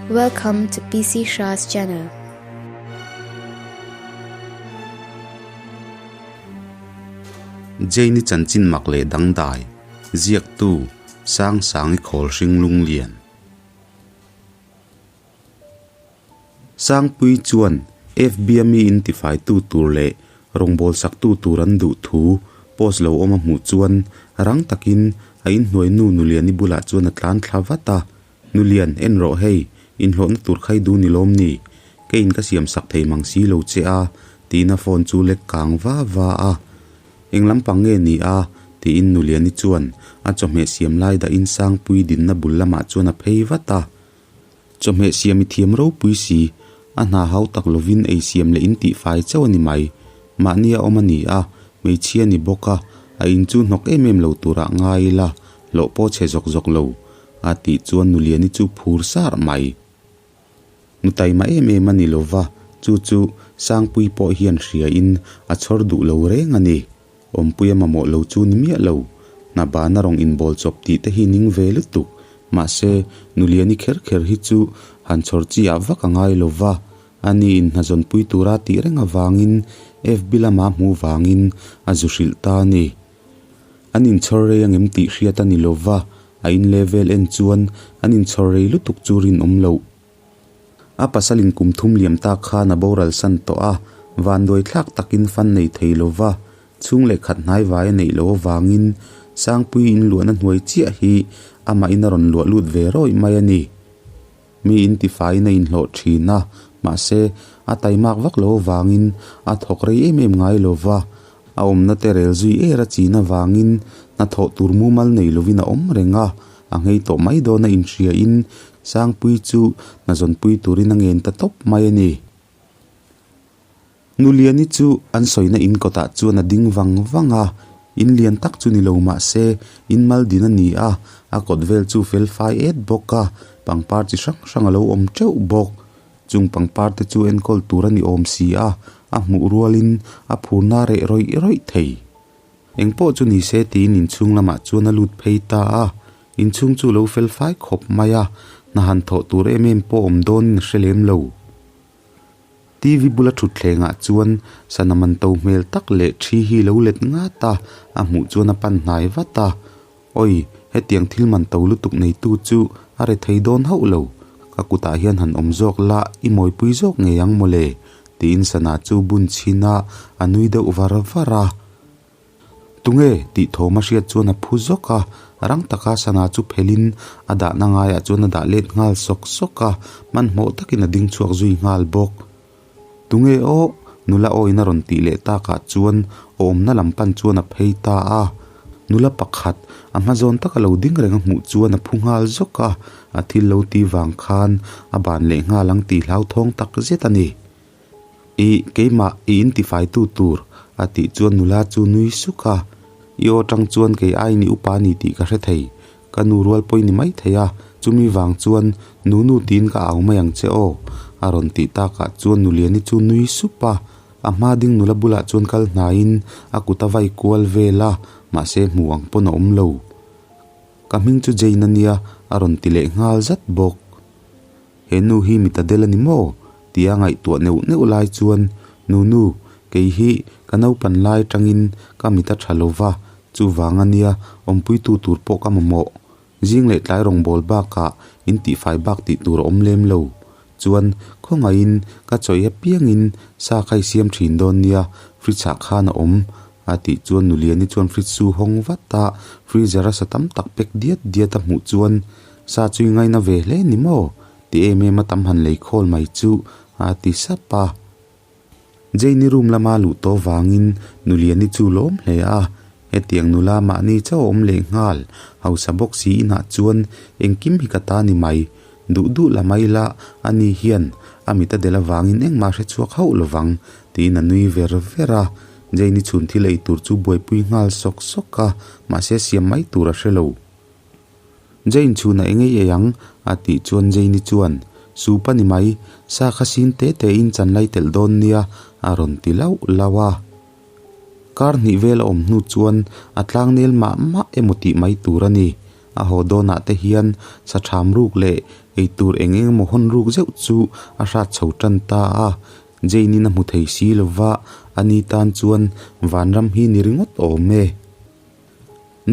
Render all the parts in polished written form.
Welcome to PC Shah's channel. Jane-i chanchin mak leh dangdai, ziaktu Sangsangi khawl hring lunglian. Sangpui chuan FB-a mi in tifaitu tur leh rawngbâwl saktu tur an duh thu post lo awm a hmuh chuan rang takin a inhnuai nu Nuliani bulah chuan a tlan thla vat a, Nulian, en rawh hei, inhlawhna tur khai duh ni lawm ni? Keiin ka siam sak thei mang si lo che a, tiin a phone chu lek kang va va a. Eng lampang nge ni a? tiin Nuliani chuan a chawhmeh siam lai dahin Sangpui dinna bul lamah chuan a phei vat a. Chawhmeh siam i thiam ropui si, a hna hau tak lovin ei siam leh in tih fai chauh a ni mai. Mahni a awm a ni a, hmeichhia a ni bawk a, a in chu hnawk em em lo turah ngai ila, hlawh pawh chhe zawk zawk lo, a tih chuan Nuliani chu phur sar mai. Nu taima em em a ni lova, chu chu Sangpui pawh hian hria in a chhawr duh lo reng a ni. Awmpuia mamawh lo chu ni miah lo. Hna bana rawng inbawl chawp tih te hi ning ve lutuk. Mahse, Nuliani kher kher hi chu han chhawr chi ah vak a ngai lo va, ani in hna zawnpui tura tih reng avangin FB lama hmuh vangin a zu hrilh ta a ni. An inchhawr rei angem tih hriat a ni lo va, a in level en chuan an inchhawr rei lutuk chu rinawm loh. A pasalin kum thum liam tak khan a boral san tawh a, vanduai thlak takin fan nei thei lo va, chhung leh khat hnai vai a neih loh avangin Sangpui in luahna hnuai chiah hi amahin a rawn luah lut ve rawih mai a ni. Mi in tifaiin a inhlawh thin a, mahse a taimak vak loh avangin a thawk rei em em ngai lo va, a awmna te rel zui er a chin avangin hnathawh tur mumal nei lovin a awm reng a, a nghei tawh mai dawn a inhriain Sangpui chu hna zawnpui turin a ngen ta tawp mai a ni. Nuliani chu an sawina in kawtah chuan a ding vang vang a, in lian tak chu ni lo mah se in mal din a ni a, a kawt vel chu fel fai et bawk a, pangpar chi hrang hrang a lo awm teuh bawk. Chung pangpar te chu enkawl tur a ni awm si a, a hmuh rualin a phurna reh rawih rawih thei. Engpawh chu ni se tiin inchhung lamah chuan a lut phei ta a, inchhung chu lo fel fai khawp mai a, hna han thawh tur em em pawh awm dawnin a hre lem lo. TV bula thutthlengah chuan sana man to hmel tak leh thi hi lo let ngat a, a hmuh chuan a pan hnai vat a, Awi, hetiang thil man to lutuk neitu chu a re thei dawn hauh lo, ka kutah hian han awm zawk la i mawipui zawk ngei ang mawle, tiin sana chu bun chhin a, a nui deuh var var a. Tunge? tih thawm a hriat chuan a phu zawk a, rang taka sana chu phelhin a dahna ngaiah chuan a dah let nghal sawk sawk a, hmanhmawh takin a ding chhuak zui nghal bawk. Tunge aw? Nula awin a rawn tih leh takah chuan awmna lam pan chuan a phei ta a. Nula pakhat, a hma zawn taka lo ding reng a hmuh chuan a phu nghal zawk a, a thil lo ti vang khan a ban leh nghal ang tih hlauthawng tak zet a ni. Ih, keimah i intifaitu tur, a tih chuan nula chu nui suk a. I aw tang chuan kei aiin i upa a ni tih ka hre thei. Ka nu rual pawh i ni mai thei a, chumi vang chuan Nunu tiin ka au mai ang che aw, a rawn tih takah chuan Nuliani chu nui sup a. A hma ding nula bulah chuan kal hnaiin a kut a vai kual vel a, mahse hmuh ang pawn a awm lo. Ka hming chu Jane a nia, a rawn ti leh nghal zat bawk. He nu hi mi ta del a ni maw? tia ngaihtuah neuh neuh lai chuan, Nunu, kei hi ka naupan lai atangin ka mit a tha lo va, chuvang a nia awmpuitu tur pawh ka mamawh. Zing leh tlai rawngbâwl bakah in tihfai bak tih tur a awm lem lo. Chuan, khawngaihin ka chawi apiangin sa kha i siam thin dawn nia, fridge ah khan a awm, a tih chuan Nuliani chuan fridge chu hawng vat a, freezer a sa tam tak pek diat diat a hmuh chuan, Sa chu i ngaina ve hle ni maw? Ti em em a tam han lei khawl mai chu a ti sap a. Jane-i room lama luh tawh vangin Nuliani chu lawm hle a, hetiang nula mahni chauh a awm leh nghal, hausa bawk si inah chuan engkim hi ka ta ni mai, duh duh la mai la ani hian a mit a del avangin engmah hre chhuak hauh lovang tiin a nui ver ver a. Jane-i chhun thil ei tur chu buaipui nghal sawk sawk a, mahse siam mai tur a hre lo. Jane chhunah eng ei ei ang? a tih chuan Jane-i chuan, Soup a ni mai, sa kha sin te te in chan lai telh dawn nia, a rawn ti lauh lauh a. Kar hnih vel a awm hnu chuan a tlang nel mah mah emaw tih mai tur a ni. A haw dawnah te hian sa ṭham ruk leh Eitur eng eng emaw hawn ruk zeuh chu a hrat chho tan ta a, Jane-in a hmu thei si lova, ani tan chuan vanram hi ni ringawt awm e.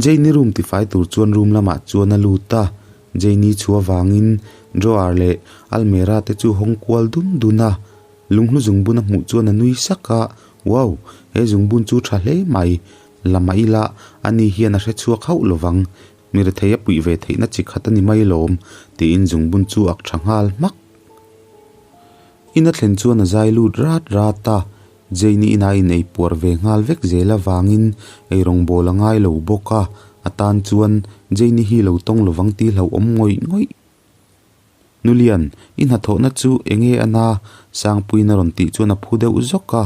Jane-i room tifai tur chuan room lamah chuan a lut a, Jane-i chhuah avangin drawer leh almera te chu hawng kual dun dun a, lunghlu zungbun a hmuh chuan a nui sak a, Wow, he zungbun chu tha hle mai, la mah ila ani hian a hre chhuak hauh lovang, Mi rethei a puih ve theihna chi khat a ni mai lawm, tiin zungbun chu ak tha nghal hmak. In a thlen chuan a zai lut rat rat a, Jane-i inah in ei puar ve nghal vek zel avangin eirawng bawl a ngai lo bawk a, a tan chuan Jane-i hi lo tawng lovang tih hlauhawm ngawih ngawih. Nulian, i hnathawhna chu enge a na? Sangpuiin a rawn tih chuan a phu deuh zawk a.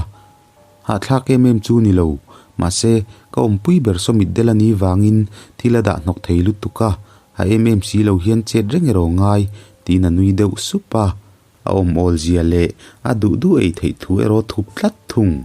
Hahthlak em em chu ni lo, mahse, ka awmpui ber saw mitdel a nih vangin thil a dah hnawk thei lutuk a, a em em si lo hian chet reng erawh ngai, tiin a nui deuh sup a. A awm awl zia leh a duh duh ei theih thu erawh thup tlat thung.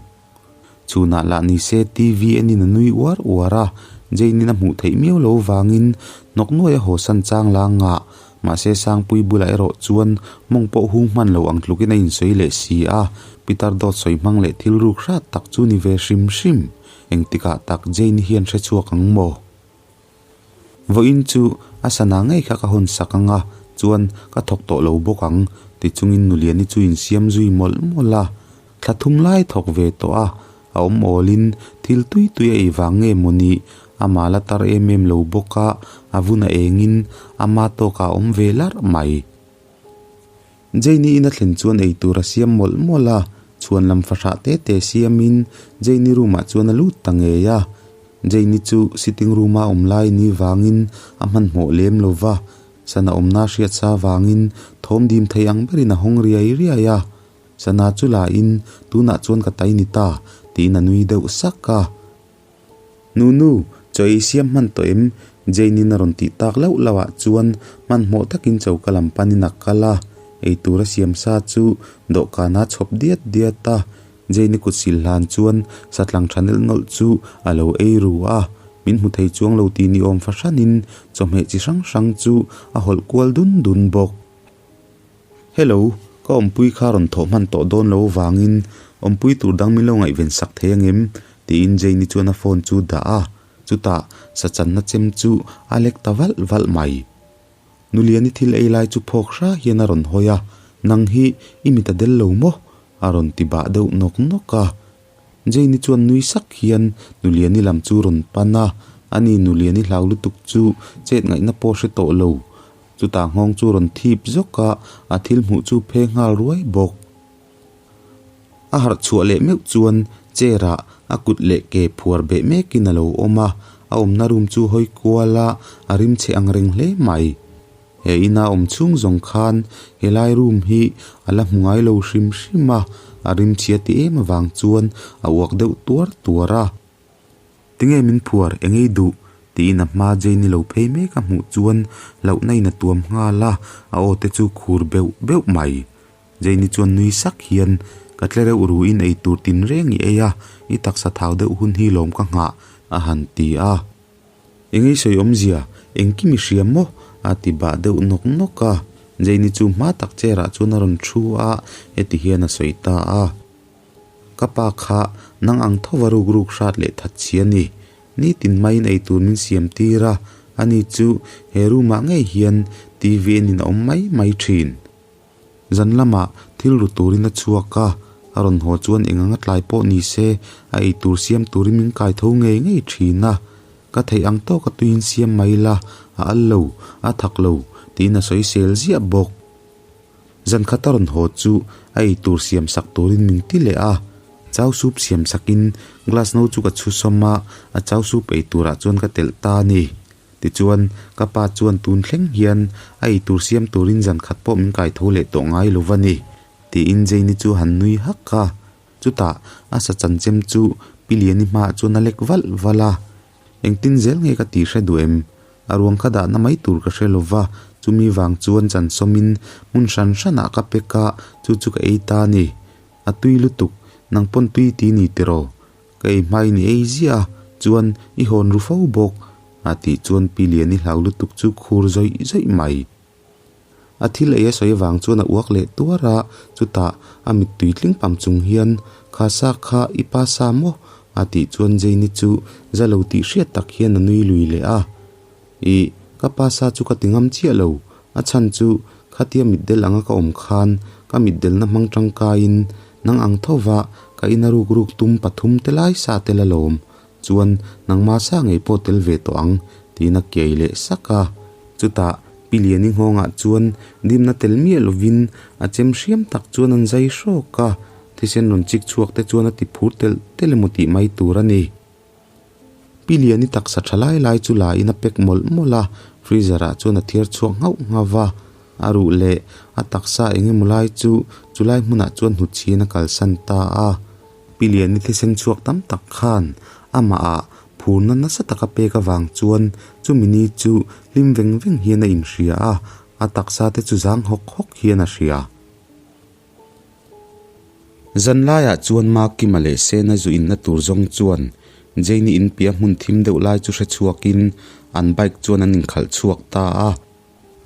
Chhunah lah ni se TV enin a nui uar uar a, Jane-in a hmuh theih miau lo vangin hnawk nuai a haw san chang la ngah. Mahse Sangpui bulah erawh chuan mawng pawh hung hman lo ang tlukin a insawi leh si a, Peter dawt sawi hmang leh thil ruk hrat tak chu ni ve hrim hrim. Engtikah tak Jane hian hre chhuak ang maw? Vawiin chu a sana ngei kha ka hawn sak ang a, chuan ka thawk tawh lo bawk ang, ti chungin Nuliani chu insiam zui mawlh mawlh a. Thla thum lai thawk ve tawh a, a awm awlin thil tui tui a ei vang nge maw ni, amah la tar em em lo bawk a, a vun a engin ama tawkah a awm ve larh mai. Jane-i in a thlen chuan ei tur a siam mawlh mawlh a, chhuan lam fahrah te te siamin Jane-i room-ah chuan a lut ta ngei a. Jane-i chu sitting room-a awm lai ni vangin a hmanhmawh lem lo va, sana awmna hriat sa vangin thawm dim thei ang berin a hawng riai riai a. Sana chu lahin, Tunah chuan ka tai ni ta, tiin a nui deuh sak a. Nunu, chaw ei siam hman tawh em? Jane-in a rawn tih tak lauh lauh ah chuan hmanhmawh takin choka lam panin a kal a, eitur a siam sa chu dawhkan a chhawp diat diat a. Jane-i kut sil hlan chuan satlang tha nelh nawlh chu a lo ei ru a, min hmu thei chuang lo tih ni awm fahranin chawhmeh chi hrang hrang chu a hawlh kual dun dun bawk. Hello, ka awmpui kha rawn thawh hman tawh dawn lo vangin awmpui tur dang min lo ngaihven sak thei angem? tiin Jane-i chuan a phone chu dah a, chutah sachanna chem chu a lek ta valh valh mai. Nuliani thil ei lai chu phawk hra hian a rawn hawi a, Nang hi i mit a del lo maw? a rawn ti bah deuh nawk nawk a. Jane-i chuan nui sak hian Nuliani lam chu rawn pan a, ani Nuliani hlau lutuk chu chet ngaihna pawh hre tawh lo. Chutah nghawng chu rawn thip zawk a, a thil hmuh chu phe nghal ruai bawk. A harh chhuah leh meuh chuan chair ah a kut leh ke phuar beh mekin a lo awm a, a awmna room chu hawi kual a, a rim chhe ang reng hle mai. He ina awm chhung zawng khan helai room hi a la hmu ngai lo hrim hrim a, a rim chhia ti em avang chuan a uak deuh tuar tuar a. Tinge min phuar eng ei duh? tiin a hma Jane-i lo phei mek a hmuh chuan hlauhna in a tuam nghal a, a aw te chu khur beuh beuh mai. Jane-i chuan nui sak hian, Ka tle reuh ruin ei tur tin reng i ei a, i taksa thau deuh hun hi lawm ka nghah, a han ti a. Eng ei sawi awmzia, engkim i hria maw? a ti bah deuh nawk nawk a. Jane-i chu hma tak chair ah chuan a rawn thu a, heti hian a sawi ta a. Ka pa kha nang ang tho va ruk ruk hrat leh that chi a ni. Nitin maiin eitur min siam tir a, ani chu he room ah ngei hian TV enin a awm mai mai thin. Zan lamah thil ru turin a chhuak a, a rawn haw chuan eng anga tlai pawh ni se a eitur siam turin min kai tho ngei ngei thin a. Ka theih ang tawka tuiin siam mai la, a al lo, a thak lo tiin a sawi sel ziah bawk. Zan khat a rawn haw chu a eitur siam sak turin min ti leh a, chau soup siam sakin glass no chu ka chhu sawm a, a chau soup ei turah chuan ka telh ta a ni. Tichuan, ka pa chuan tun thleng hian a eitur siam turin zan khat pawh min kai tho leh tawh ngai lo va ni, tiin Jane-i chu han nui hak a. Chutah a sa chanchem chu Pi Liani hmaah chuan a lek valh valh a. Engtin zel nge ka tih hre duh em? A ruang kha dahna mai tur ka hre lo va, chumi vang chuan chansawmin hmun hran hranah ka pek a, chu chu ka ei ta a ni. A tui lutuk, nang pawn tui ti ni tiraw? Ka ei hmain i ei ziah a, chuan i hawn ru fo bawk, a tih chuan Pi Liani hlau lutuk chu khur zawih zawih mai. A thil ei a sawi avang chuan a uak leh tuar a, chutah a mittui tling pam chung hian, Kha sa kha i pa sa maw? a tih chuan Jane-i chu za lo tih hriat tak hian a nui lui leh a. Ih, ka pa sa chu ka ti ngam chiah lo, a chhan chu khatia mitdel anga ka awm khan ka mitdelna hmang tangkaiin nang ang tho va ka ina ruk ruk tum pathum te lai sa tel alawm, chuan nangma sa ngei pawh tel ve tawh ang tiin a kiai leh sak a. Chutah Pi Liani nghawngah chuan dimna tel miah lovin a chem hriam tak chuan an zai hrawk a, thisen rawn chik chhuak te chuan a ti phur telh telh emaw tih mai tur a ni. Pi Liani taksa tha lai lai chu la in a pack mawlh mawlh a, freezer ah chuan a thiar chhuak nghauh nghauh a, a ruh leh a taksa eng emaw lai chu chulai hmunah chuan hnutchhiin a kalsan ta a. Pi Liani thisen chhuak tam tak khan amah ah phurna nasa taka pek avang chuan chumi ni chu hlim veng veng hian a inhria a, a taksa te chu zang hawk hawk hian a hria. Zan laiah chuan Makima leh Sena zu inna tur zawng chuan Jane-i in piah hmun thim deuh lai chu hre chhuakin an bike chuan an inkhalh chhuak ta a.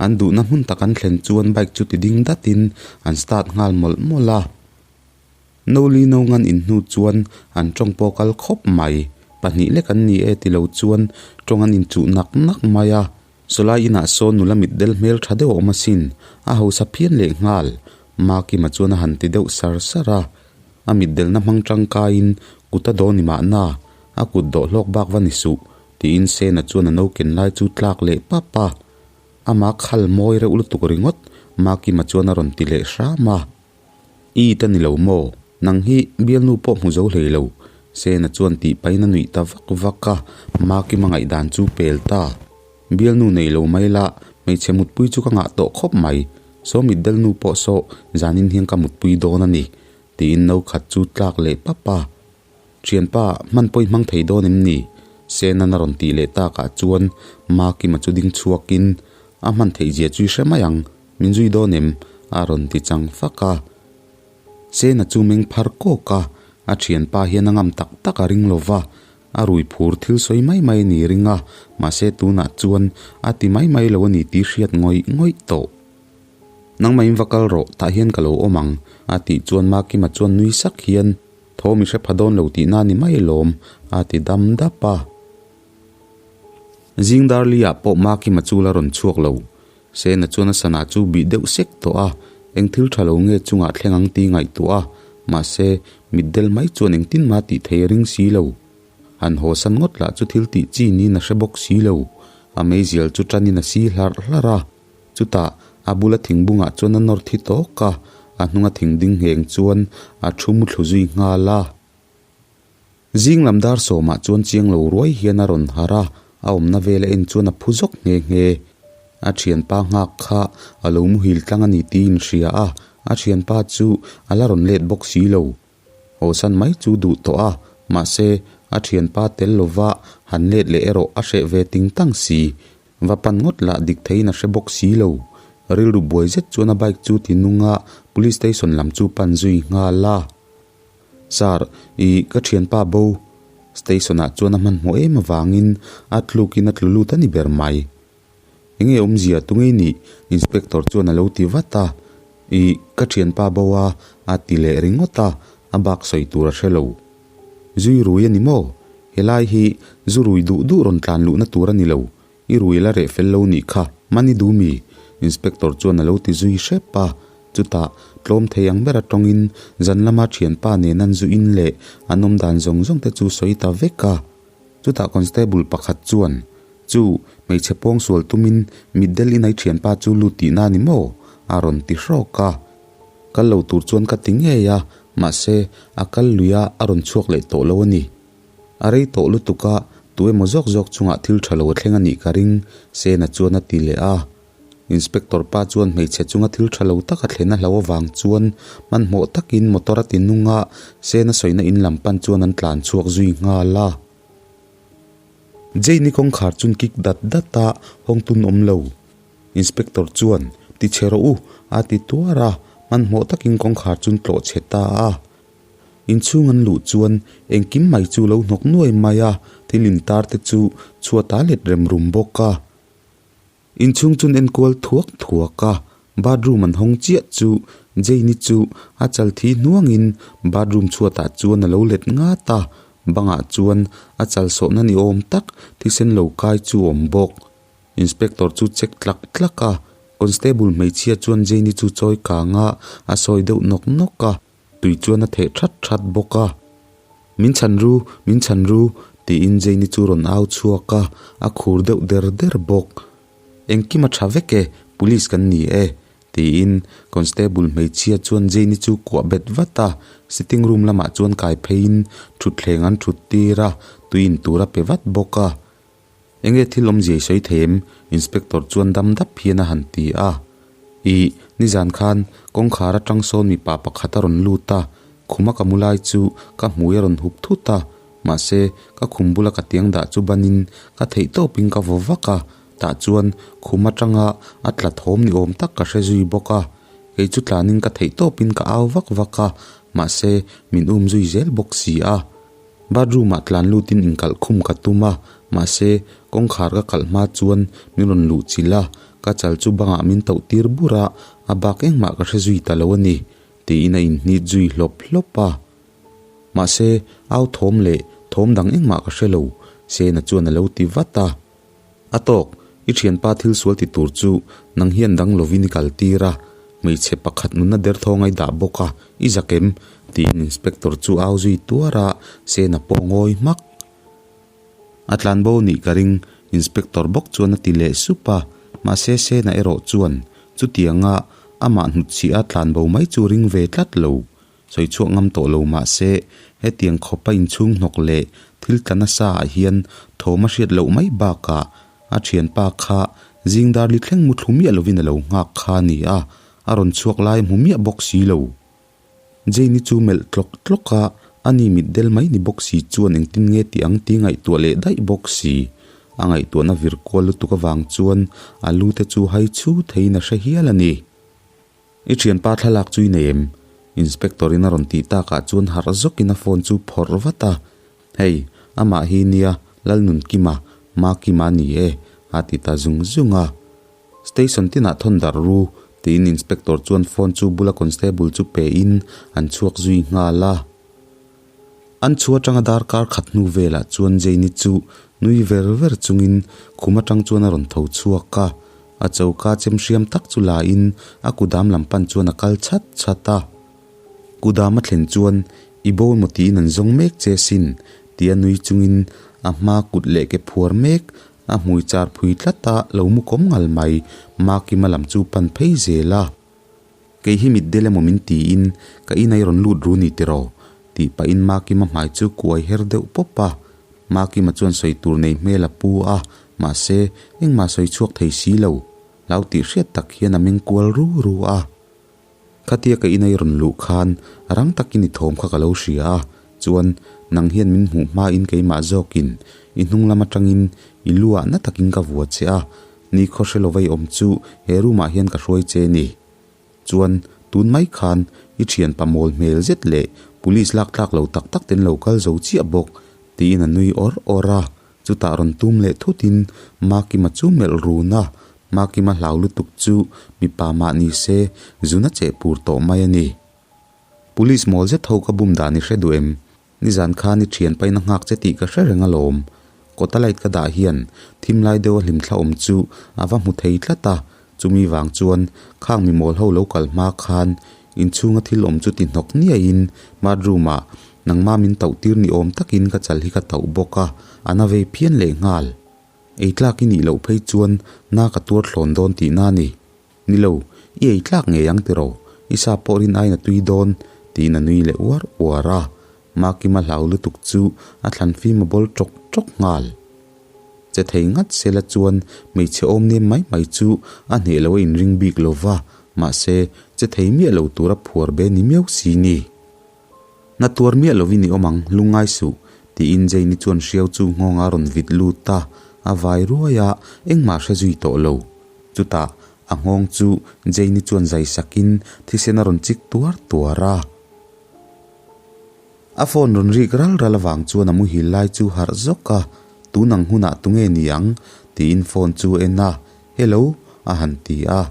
An duhna hmun tak an thlen chuan bike chu ti ding datin an start nghal mawlh mawlh a. Noli no ngan in hnu chuan an tawng pawh kal khawp mai. Pahnih lek an ni e ti lo chuan tawng an inchuh nak nak mai a. Sawlai inah sawn nula mitdel hmel tha deuh a awm asin, a hausa phian leh nghal. Makima chuan a han ti deuh sar sar a. A mitdelna hmang tangkaiin kut a dawn ni mahna, a kut dawh hlawk bak va ni suh, tiin Sena chuan a no ken lai chu tlak leh pap a. Ama khal mawi reuh lutuk ringawt, Makima chuan a rawn ti leh hram a. I ta ni lo maw? Nang hi bialnu pawh hmu zo hlei lo. Sena chuan tih pahin a nuih ta vak vak a, Makima ngaihdan chu pel ta. Bialnu nei lo mai la, hmeichhe mutpui chu ka ngah tawh khawp mai. Saw mitdelnu pawh saw zanin hian ka mutpui dawn a ni, tiin no khat chu tlak leh pap a. Thianpa, hman pawh i hmang thei dawn em ni? Senan a rawn tih leh takah chuan Makima chu ding chhuakin, A hman theih zia chu i hre mai ang, min zui dawn em? a rawn ti chang fak a. Sena chu meng phar kawk a, a thianpa hian a ngam tak tak a ring lo va, a rui phur thil sawi mai mai a ni ring a, mahse tunah chuan a ti mai mai lo a ni tih hriat ngawih ngawih tawh. Nangmahin va kal rawh, tah hian ka lo awm ang, a tih chuan Makima chuan nui sak hian, Tho mi hre pha dawn lo tihna ni mai lawm, a ti dam dap a. Zing Darli-ah pawh Makima chu la rawn chhuak lo. Sena chuan a sana chu bih deuh sek tawh a, eng thil tha lo nge chungah thleng ang tih ngaihtuah a, mahse, mitdel mai chuan engtin mah tih thei a ring si lo. Han haw san ngawt lah chu thil tih chi niin a hre bawk si lo. A meizial chu tanin a si hlarh hlarh a. Chutah, a bula thingbungah chuan a nawr thi tawk a, a hnunga thing ding ngheng chuan a thu muthlu zui nghal a. Zing lam dar sawmah chuan chiang lo ruai hian a rawn harh a, a awmna vela en chuan a phu zawk nghe nghe. A thianpa nghak kha a lo muhil tlang a ni tiin hria a, a thianpa chu a la rawn let bawk si lo. Awsan mai chu duh tawh a, mahse a thianpa tel lova han let leh erawh a hreh ve ting tang si. Va pan ngawt lah dik theiin a hre bawk si lo. Rilru buai zet chuan a bike chu ti nung a, police station lam chu pan zui nghal a. Sir, i ka thianpa bo. Station ah chuan a hmanhmawh em avangin a tlukin a tlu lut a ni ber mai. Enge awmzia tu ngei nih? Inspector chuan a lo ti vat a. I ka thianpa bo a, a ti leh ringawt a, a bak sawi tur a hre lo. Zui rui a ni maw? Helai hi zu rui duh duh rawn tlan luhna tur a ni lo. I rui la reh fel lo nih kha, mani du mi? Inspector chuan a lo ti zui hrep a. Chutah, tlawm thei ang ber atawngin zan lama thianpa nen an zu in leh an awm dan zawng zawng te chu sawi ta vek a. Chutah constable pakhat chuan, Chu, hmeichhe pawng sual tumin mitdel inai thianpa chu lut tihna a ni maw? a rawn ti hrawk a. Kal lo tur chuan ka ti ngei a, mahse, a kal lui a, a rawn chhuak leh tawh lo a ni. A rei tawh lutuk a, tu emaw zawk zawk chungah thil tha lo a thleng a nih ka ring, Sena chuan a ti leh a. Inspector pa chuan hmeichhe chunga thil tha lo tak a thlen a hlo avang chuan hmanhmawh takin motor a ti nung a, Sena sawina in lam pan chuan an tlan chhuak zui nghal a. Jane-i kawngkhar chun kik dat dat a, hawng tun awm lo. Inspector chuan, Ti chhe rawh u, a ti tuar a, hmanhmawh takin kawngkhar chun tlawh chhe ta a. Inchhung an luh chuan engkim mai chu lo hnawk nuai mai a, thil intar te chu chhuat a let rem rum bawk a. Inchhung chun enkual thuak thuak a, Bathroom an hawng chiah chu Jane-i chu a chal thi hnuangin bathroom chhuatah chuan a lo let ngat a, bangah chuan a chal sawhna ni awm tak thisen lo kai chu a awm bawk. Inspector chu check tlak tlak a, constable hmeichhia chuan Jane-i chu chawi kang a, a sawi deuh nawk nawk a, tui chuan a theh that that bawk a. Min chhan ru, min chhan ru, tiin Jane-i chu rawn au chhuak a, a khur deuh der der bawk. Engkim a tha vek e, police kan ni e, tiin constable hmeichhia chuan Jane-i chu kuah bet vat a, sitting room lamah chuan kai pheiin thutthleng an thut tir a, tui in tur a pe vat bawk a. Enge thil awmzia i sawi thei em? Inspector chuan dam dap hian a han ti a. Ih, nizan khan kawngkhar atang sawn mipa pakhat a rawn lut a, khuma ka mu lai chu ka hmui a rawn hup thut a, mahse ka khum bula ka tiang dah chu banin ka theih tawpin ka vaw vak a, tah chuan khum atanga a tla thawm ni awm tak ka hre zui bawk a, kei chu tlanin ka theih tawpin ka au vak vak a, mahse min um zui zel bawk si a. Bathroom ah tlan lutin inkalh khum ka tum a, mahse kawngkhar ka kalh hma chuan min rawn luh chilh a, ka chal chu bangah min tauh tir bur a, a bak engmah ka hre zui ta lo a ni, tiin a inhnit zui hlawp hlawp a. Mahse, au thawm leh thawm dang engmah ka hre lo, Sena chuan a lo ti vat a. A tawk, i thianpa thil sual ti tur chu nang hian dang lovin i kal tir a, hmeichhe pakhat nunna derthawng a i dah bawk a, i zak em? tiin inspector chu au zui tuar a, Sena pawh ngawi hmak. A tlanbo nih ka ring, inspector bawk chuan a ti leh sup a, mahse Sena erawh chuan chutianga amah hnutchhiah a tlanbo mai chu ring ve tlat lo. Sawi chhuak ngam tawh lo mah se, hetiang khawpa inchhung hnawk leh thil tla nasa ah hian thawm a hriat loh mai bakah a thianpa kha zing dar li thleng mu thlu miah lovin a lo nghak kha a ni a, a rawn chhuak lai hmu miah bawk si lo. Jane-i chu melh tlawk tlawk a, ani mitdel mai ni bawk si chuan engtin nge tih ang tih ngaihtuah leh daih bawk si. A ngaihtuahna vir kual lutuk avang chuan a lu te chu hai chhu theiin a hre hial a ni. I thianpa thlalak chu i nei em? Inspector in a rawn tih takah chuan harh zawkin a phone chu phawrh vat a, Hei, amah hi nia Lalnunkima, Makima a ni e, a ti ta zung zung a. Station tinah thawn darh ru, tiin inspector chuan phone chu bula constable chu pe in an chhuak zui nghal a. An chhu atanga darkar khat hnu velah chuan Jane-i chu nui ver ver chungin khum atang chuan a rawn tho chhuak a, a choka chem hriam tak chu la in a kudam lam pan chuan a kal chhat chhat a. Kudam a thlen chuan i bo emaw tiin an zawng mek che sin tia nui chungin a hma kut leh ke phuar mek a hmui char phui tlat a lo mu kawm ngal mai Makima lam chu pan phei zel a. Kei hi mitdel emaw min tiin ka inai rawn lut ru ni tiraw? tih pahin Makima hmai chu kuai her deuh pawp a. Makima chuan sawi tur nei hmel a pu a, mahse engmah sawi chhuak thei si lo. Hlau tih hriat tak hian a meng kual ru ru a. Khatia ka inai rawn luh khan rang takin i thawm kha ka lo hria a, chuan nang hian min hmuh hmain keimah zawkin i hnung lam atangin i lu ah na takin ka vua che a, Ni khaw hre lo vei awm chu he room ah hian ka hruai che ni. Chuan tun mai khan i thian pa mawl hmel zet leh police lak tlak lo tak tak ten lo kal zo chiah bawk tiin a nui awr awr a, chutah rawn tum leh thut in Makima chu melh run a, Makima hlau lutuk chu mipa mah ni se zun a cheh pur tawh mai a ni. Police mawl zet ho ka bum dan i hre duh em? Nizan khan i thian paina nghak che tih ka hre reng alawm. Kawta light ka dah hian thim lai deuha hlimthla awm chu a va hmu thei tlat a, chumi vang chuan khang mi mawl ho lo kal hma khan inchhunga thil awm chu ti hnawk niaiin bathroom ah nangma min tauh tir ni awm takin ka chal hi ka tauh bawk a, a na vei phian lehnghal. Ei tlak i nih loh phei chuan na ka tuar thlawn dawn tihna a ni. Ni lo, i ei tlak ngei ang tiraw, i sa pawh rin aiin a tui dawn, tiin a nui leh uar uar a. Makima hlau lutuk chu a thlan fim a bawl ṭawk ṭawk nghal. Che thei ngat sela chuan hmeichhe awm nem mai mai chu a hneh lo a inring bik lo va, mahse, che thei miah lo tura phuar be ni miau si ni. Na tuar miah lovin i awm ang, lungngai suh, tiin Jane-i chuan hriau chu nghawng a rawn vit lut a, a vai ruai a, engmah hre zui tawh lo. Chutah, a nghawng chu Jane-i chuan zai sakin thisen a rawn chik tuar tuar a. A phone rawn rik ral ral avang chuan a muhil lai chu harh zawk a, Tun ang hunah tunge ni ang? tiin phone chu a en a, Hello, a han ti a.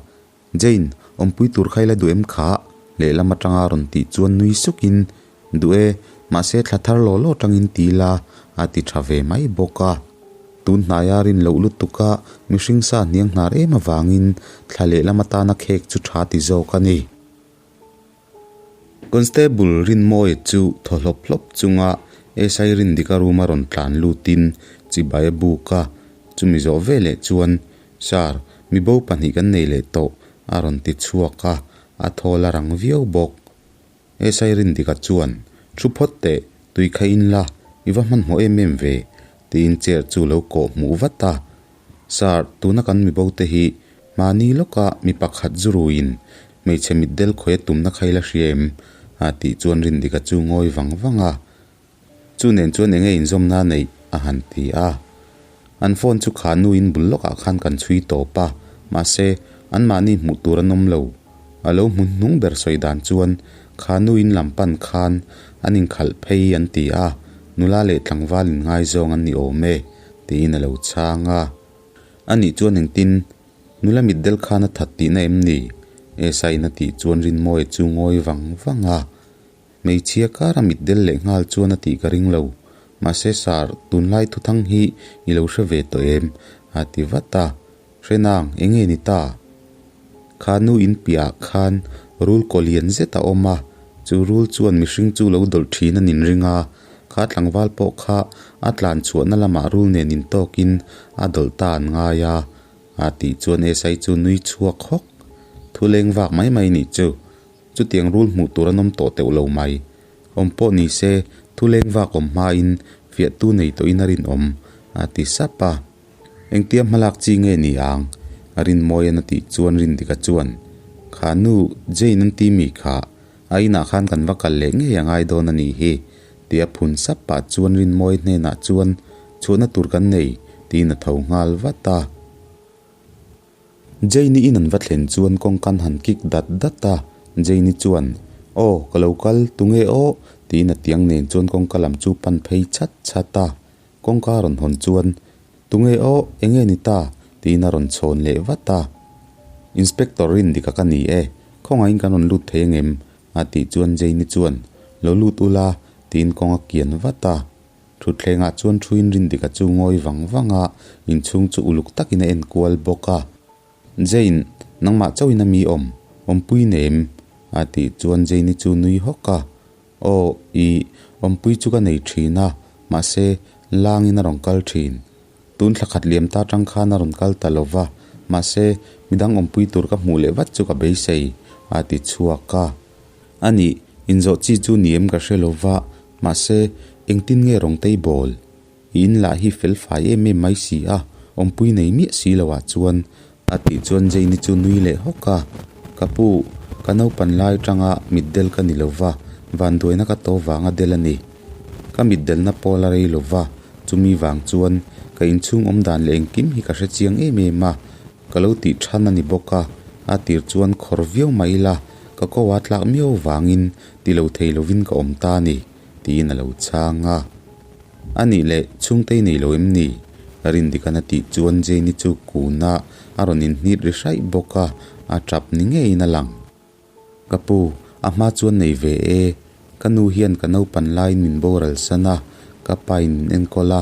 Jane, Awmpui tur kha ila duh em khah? Lehlam atanga rawn tih chuan nui sukin, Duh e, mahse thla thar law law tangin ti la, a ti tha ve mai bawk a. Tun hnaia rin loh lutuka mihring sa hniang hnar em avangin thla lehlam atana khek chu tha ti zawk a ni. Constable Rinmawia chu thaw hlawp hlawp chunga SI Rindika room a rawn tlan lutin chibai a buk a, chumi zawh veleh chuan, Sir, mibo pahnih kan nei leh tawh, a rawn ti chhuak a, a thawl a rang viau bawk. SI Rindika chuan, Thu phawt teh, tui kha in la, i va hmanhmawh em em ve, tiin chair chu lo kawh hmuh vat a. Sir, tuna kan mibo te hi mahni lawka mi pakhat zu ruiin hmeichhe mitdel khawia tumna kha ila hria em? a tih chuan Rindika chu ngawi vang vang a. Chu nen chuan enge inzawmna neih? a han ti a. An phone chu kha nuin bul lawkah khan kan chhui tawp a, mahse, anmahni hmuh tur an awm lo. A lo hmu hnung ber sawi dan chuan kha nuin lam pan khan an inkhalh phei an ti a, nula leh tlangval inngaizawng an ni awm e, tiin a lo chhang a. Anih chuan engtin Nula mitdel khan a that tihna em ni? Esaiin a tih chuan Rinmawia chu ngawi vang vang a. Hmeichhia kara mitdel leh nghal chuan a tih ka ring lo. Mahse sir, tunlai thuthang hi i lo hre ve tawh em? a ti vat a. Hre nang, enge ni ta? Kha nu in piahah khan rul kaw lian zet a awm a, chu rul chuan mihring chu lo dawlh thin a nin ring a, kha tlangval pawh kha a tlan chhuahna lamah rul nen intawkin a dawlh ta an ngai a, a tih chuan SI chu nui chhuak hawk. Thu leng vak mai mai nih chu. Chutiang rul hmuh tur an awm tawh teuh lo mai. Awm pawh ni se, thu leng vak awm hmain fiahtu nei tawhin a rinawm, a ti sap a. Engtia hmalak chi nge ni ang? A rinmawian a tih chuan Rindika chuan, Kha nu, Jane an ti mi kha, a inah khan kan va kal leh ngei a ngai dawn a nih hi, tia phun sap pah chuan Rinmawi hnenah chuan chhuahna tur kan nei, tiin a tho nghal vat a. Jane-i in an va thlen chuan kawngka an han kik dat dat a, Jane-i chuan, Aw, ka lo kal, tunge aw? tiin a tiang nen chuan kawngka lam chu pan phei chat chat a. Kawngka a rawn hawn chuan, Tunge aw, enge ni ta? tiin a rawn chhawn leh vat a. Inspector Rindika ka ni e, khawngaihin kan rawn lut thei angem? a tih chuan Jane-i chuan, Lo lut ula, tiin kawng a kian vat a. Thutthlengah chuan thuin Rindika chu ngawi vang vang a, inchhung chu uluk takin a enkual bawk a. Jane, nangmah chauhin a mi awm, awmpui nem? a tih chuan Jane-i chu nui hawk a. Aw, ih, awmpui chu ka nei thin a, mahse, langin a rawn kal thin. Tun thla khat liam ta tang khan a rawn kal ta lo va, mahse, midang awmpui tur ka hmuh leh vat chu ka beisei, a ti chhuak a. A nih, inzawh chi chu ni em ka hre lo va, mahse, engtin nge rawng tei bawl? I in lah hi fel fai em em mai si a, awmpui nei miah si lo ah chuan, a tih chuan Jane-i chu nui leh hawk a, Ka pu, ka naupan lai atanga mitdel ka ni lo va, vanduaina ka to vanga del a ni. Ka mitdelna pawl a rei lo va, chumi vang chuan ka inchhung awm dan leh engkim hi ka hre chiang em em a, ka lo tih than a ni bawk a, a tir chuan khawr viau mai ila, ka ko a tlak miau vangin ti lo thei lovin ka awm ta a ni, tiin a lo chhang a. A nih leh chhungtei nei lo em ni? Rindika'n a tih chuan Jane-i chu kun a, a rawn inhnit ri hraih bawk a, a tap ni ngeiin a lang. Ka pu, a hma chuan nei ve e. Ka nu hian ka naupan laiin min boral san a, ka pain min enkawl a,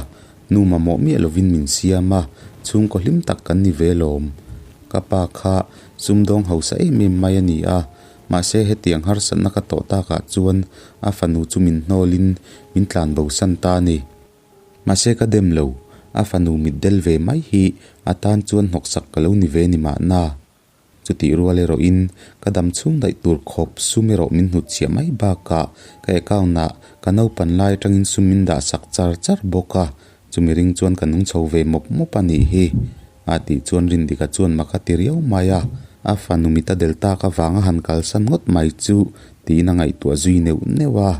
nu mamawh miah lovin min siam a, chhungkaw hlim tak kan ni ve lawm. Ka pa kha sumdawng hausa em em mai a ni a, mahse hetiang harsatna ka tawh takah chuan a fanu chu min hnawlin min tlan bosan ta a ni. Mahse ka dem lo, a fanu mitdel ve mai hi a tan chuan hnawksak ka lo ni ve ni mahna. Chutih rual erawhin ka dam chhung daih tur khawp sum erawh min hnutchhiah mai bakah ka account ah ka naupan lai atangin sum min dah sak char char bawk a, chumi ring chuan ka nung chho ve mawp mawp a nih hi. A tih chuan Rindika chuan mak a ti riau mai a, a fanu mit a del tak avanga han kalsan ngawt mai chu tiin a ngaihtuah zui neuh neuh a.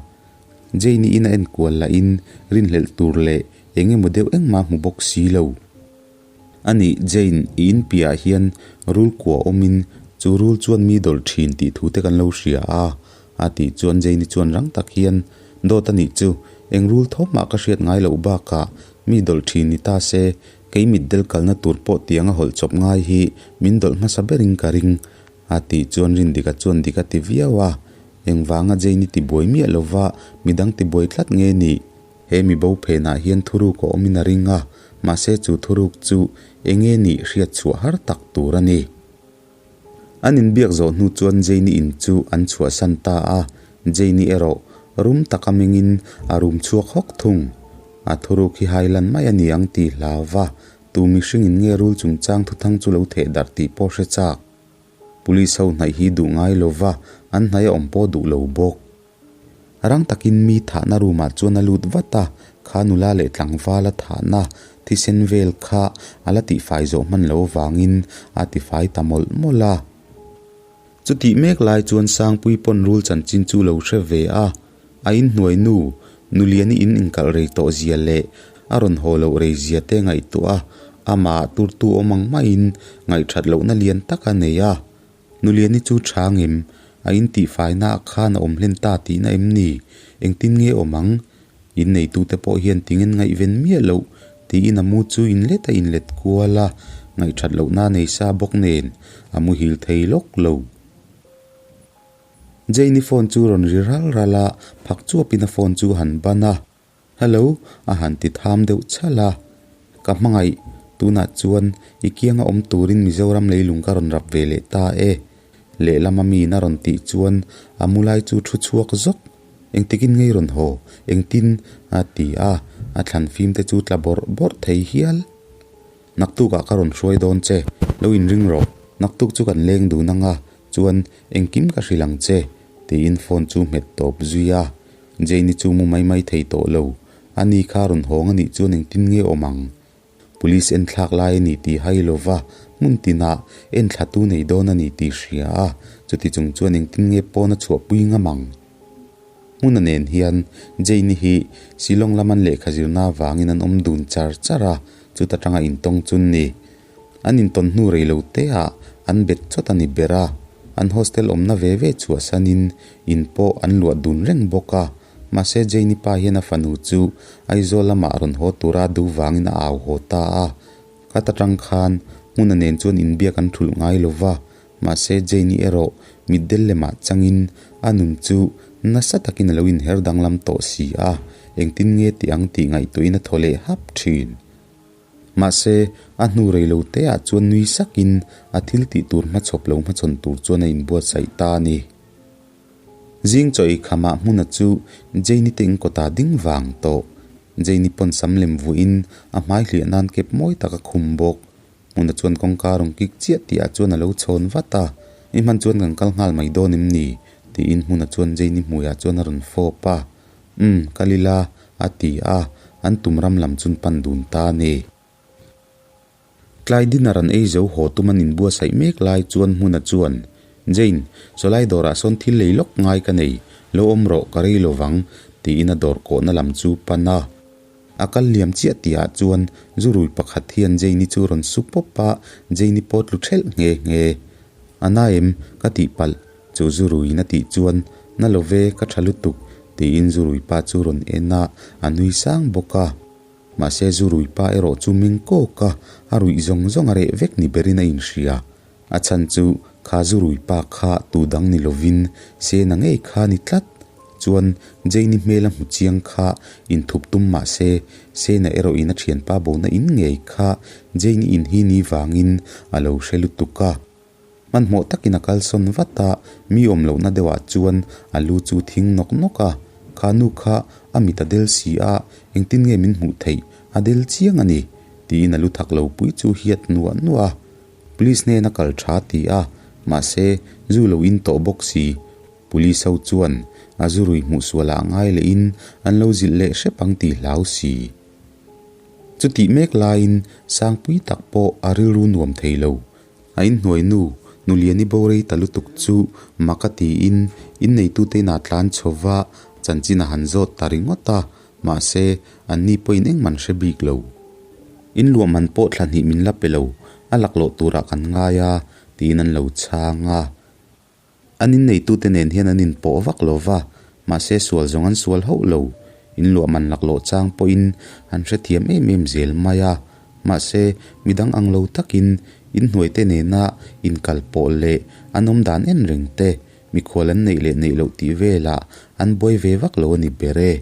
Jane-i in a enkual lahin rinhlelh tur leh eng emaw deuh engmah hmu bawk si lo. A nih, Jane, i in piahah hian rul kua awmin chu rul chuan mi dawlh thin tih thu te kan lo hria a, a tih chuan Jane-i chuan rang tak hian, Dawt a nih chu, eng rul thawm mah ka hriat ngai loh bakah mi dawlh thin ni ta se, kei mitdel kalna tur pawh tianga hawlh chawp ngai hi min dawlh hmasa berin ka ring. A tih chuan Rindika chuan dik a ti viau a, engvanga Jane-i tibuai miah lova midang tibuai tlat nge nih? He mi bo phenah hian thuruk a awmin a ring a, mahse chu thuruk chu enge nih hriat chhuah har tak tur a ni. An inbiak zawh hnu chuan Jane-i in chu an chhuahsan ta a, Jane-i erawh rum taka mengin a rum chhuak hawk thung. A thuruk hi hailan mai a ni ang tih hlau va, tu mihringin nge rul chungchang thuthang chu lo theh darh tih pawh hre chak. Police ho hnaih hi duh ngai lo va, an hnaih a awm pawh duh lo bawk. Rang takin mi thahna room ah chuan a lut vat a, kha nula leh tlangval a thahna thisen vel kha a la tihfai zawh hman lo avangin a tifai ta mawlh mawlh a. Chutih mek lai chuan Sangpui pawn rul chanchin chu lo hre ve a, a inhnuai nu, Nuliani in inkalh rei tawh zia leh a rawn haw loh rei zia te ngaihtuah a, amah turtu awm ang maiin ngaihthat lohna lian tak a nei a. Nuliani chu tha ngem, a in tihfaina ah khan a awm hlen ta tihna em ni? Engtin nge awm ang? In neitute pawh hian tingen ngaihven miah loh tiin a mu chu inlet a inlet kual a, ngaihthat lohna a nei sa bawk nen a muhil thei lawk lo. Jane-i phone chu rawn ri ral ral a, phak chuapin a phone chu a han ban a. Hello, a han ti tham deuh chhalh a. Ka hmangaih, tunah chuan i kianga awm turin Mizoram leilung ka rawn rap ve leh ta e. Lehlama miin a rawn tih chuan a mu lai chu thu chhuak zawk. Engtikin ngei rawn haw, engtin? a ti a, a thlan fim te chu tla bawrh bawrh thei hial. Naktukah ka rawn hruai dawn che, lo inring rawh, naktuk chu kan leng dun anga, chuan engkim ka hrilh ang che, tiin phone chu hmet tawp zui a. Jane-i chu mu mai mai thei tawh lo, a ni kha rawn hawng a nih chuan engtin nge awm ang? Police enthlak lai a ni tih hai lova, hmun tinah enthlatu nei dawn a ni tih hria a, chuti chung chuan engtin nge pawn a chhuahpui ngam ang? Hmuna nen hian Jane-i hi Shillong lam an lehkha zirna avangin an awm dun char char a, chuta tanga intawng chu ni. An intawn hnu rei lo te ah an bet chawt a ni ber a, an hostel awmna ve ve chhuahsanin in pawh an luah dun reng bawk a, mahse Jane-i pa hian a fanu chu Aizawl lamah rawn haw tura duh vangin a au haw ta a, khat atang khan hmuna nen chuan inbiak an thulh ngai lo va, mahse Jane-i erawh mitdel lemah changin a nun chu nasa takin a lo inher danglam tawh si a, engtin nge tih ang tih ngaihtuahin a thaw leh hap thin. Mahse, a hnu rei lo te ah chuan nui sakin a thil tih tur hmachhawp lo hmachhawn tur chuan a inbuatsaih ta a ni. Zing chaw ei khamah hmuna chu Jane-i te inkawtah ding vang tawh. Jane-i pawn sam lem vuahin a hmai hliah nan kep mawi tak a khum bawk. Hmuna chuan kawngka rawn kik chiah tih ah chuan a lo chhawn vat a, I hman chuan kan kal nghal mai dawn em ni? tiin hmuna chuan Jane-i hmuiah chuan a rawn fawp a. Umm, kal ila, a ti a, an tum ram lam chun pan dun ta a ni. Tlai dinner an ei zo haw tum an inbuatsaih mek lai chuan Hmuna chuan, Jane, sawlai dawrah sawn thil lei lawk ngai ka nei, lo awm rawh, ka rei lo vang, tiin a dawr kawhna lam chu pan a. A kal liam chiah tihah chuan zurui pakhat hian Jane-i chu rawn su pawp a, Jane-i pawh tlu thelh nghe nghe. A na em? Ka tihpalh. Chu zuruiin a tih chuan, Na lo ve, ka tha lutuk, tiin zurui pa chu rawn en a, a nui sang bawk a. Mahse zurui pa erawh chu meng kawk a, a ruih zawng zawng a reh vek ni berin a inhria. A chhan chu kha zurui pa kha tu dang ni lovin Sena ngei kha ni tlat. Chuan Jane-i hmel a hmu chiang kha inthup tum mahse Sena erawhin a thianpa bona in ngei kha Jane-i in hi ni vangin a lo hre lutuk a. Hmanhmawh takin a kalsawn vat a, mi awm lohna deuhah chuan a lu chu thing nawk nawk a, Kha nu kha a mit a del si a, engtin nge min hmuh theih, a del chiang a ni, tiin a lu thak lo pui chu hiat nuah nuah a. Police hnena kal tha ti a, mahse zu lo in tawh bawk si. Police ho chuan a zu rui hmuh sualah ngai lehin an lo zilh leh hrep ang tih hlau si. Chutih mek laiin Sangpui tak pawh a rilru nuam thei lo. A inhnuai nu, Nuliani bo rei ta lutuk chu mak a tiin inneitute inah tlan chho va, chanchin a han zawt ta ringawt a, mahse, anni pawhin engman hre bik lo. In luah man pawh thla hnih min la pe lo, a laklawh turah kan ngai a, tiin an lo chhang a. An inneitute nen hian an inpawh vak lo va, mahse sual zawng an sual hauh lo. In luah man laklawh chang pawhin an hrethiam em em zel mai a. Mahse, midang ang lo takin inhnuai te nena inkal pawh leh an awm dan en reng te, mikhual an neih leh neih loh tih velah an buai ve vak lo a ni ber e.